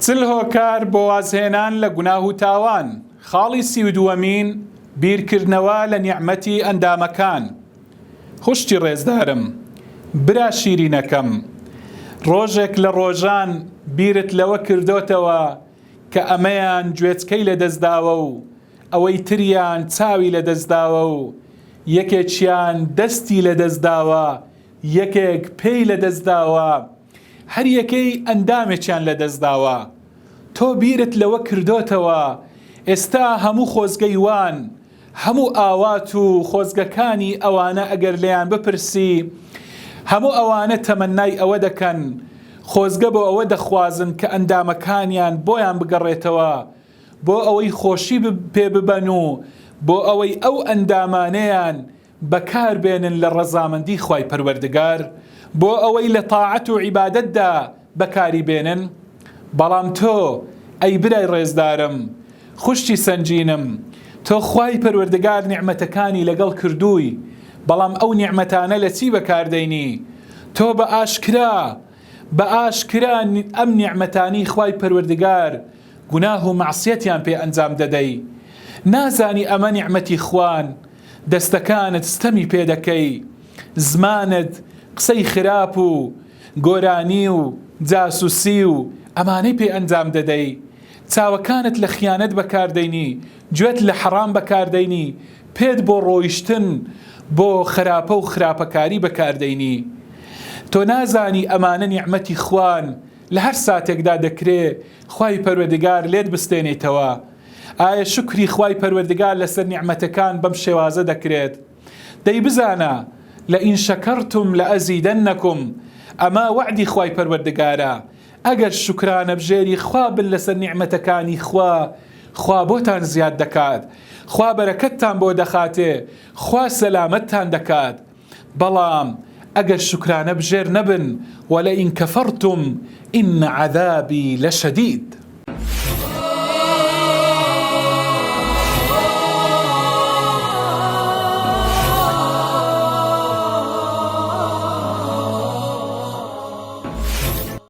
چل هۆکار بۆ وازهێنان لە گوناه و تاوان، خاڵی 32مین، بیرکردنەوە لە نیعمەتی ئەندامەکان. خوشکی ڕێزدارم، برا شیرینەکەم، ڕۆژێک لە ڕۆژان بیرت لەوە کردۆتەوە کە ئەمەیان گوێچکەی لەدەستداوە و ئەوەی تریان چاوی لەدەستداوە و یەکێکیان دەستی لەدەستداوە، یەکێک پێی لەدەستداوە، هەر یەکەی ئەندامێکیان لەدەستداوە. تۆ بیرت لەوە کردۆتەوە ئێستا هەموو خۆزگەی وان، هەموو ئاوات و خۆزگەکانی ئەوانە ئەگەر لێیان بپرسی، هەموو ئەوانە تەمەنای ئەوە دەکەن، خۆزگە بۆ ئەوە دەخوازن کە ئەندامەکانیان بۆیان بگەڕێتەوە، بۆ ئەوەی خۆشی پێ ببەن و بۆ ئەوەی ئەو ئەندامانەیان بەکار بێنن لە ڕەزامەندی خوای پەروەردگار بۆ ئەوەی لە تاعەت و عیبادەتدا بەکاری بێنن، بەڵام تۆ ئەی برای ڕێزدارم، خوشکی سەنگینم، تۆ خوای پەروەردگار نیعمەتەکانی لەگەڵ کردووی، بەڵام ئەو نیعمەتانە لە چی بەکار دەینی؟ تۆ بە ئاشکرا بە ئاشکرا ئەم نیعمەتانەی خوای پەروەردگار گوناه و مەعسیەتیان پێ ئەنجام دەدەی، نازانی ئەمە نیعمەتی خوان، دەستەکانت ستەمی پێ دەکەی، زمانت قسەی خراپ و گۆرانی و جاسوسی و ئەمانەی پێ ئەنجام دەدەی، چاوەکانت لە خیانەت بەکار دەینی، گوێت لە حەڕام بەکار دەینی، پێت بۆ ڕۆیشتن بۆ خراپە و خراپەکاری بەکار دەینی. تۆ نازانی ئەمانە نیعمەتی خوان، لە هەر ساتێکدا دەکرێ خوای پەروەردگار لێت بستێنیتەوە. ئایا شوکری خوای پەروەردگار لەسەر نیعمەتەکان بەم شێوازە دەکرێت؟ دەی بزانە، لئن شکرتم لازیدنکم، ئەمە وەعدی خوای پەروەردگارە، ئەگەر شوکرانەبژێری خوا بن لەسەر نیعمەتەکانی خوا، خوا بۆتان زیاد دەکات، خوا بەرەکەتتان بۆ دەخاتێ، خوا سەلامەتتان دەکات. بەڵام ئەگەر شوکرانەبژێر نەبن، ولئن کفرتم ان عذابی لشدید.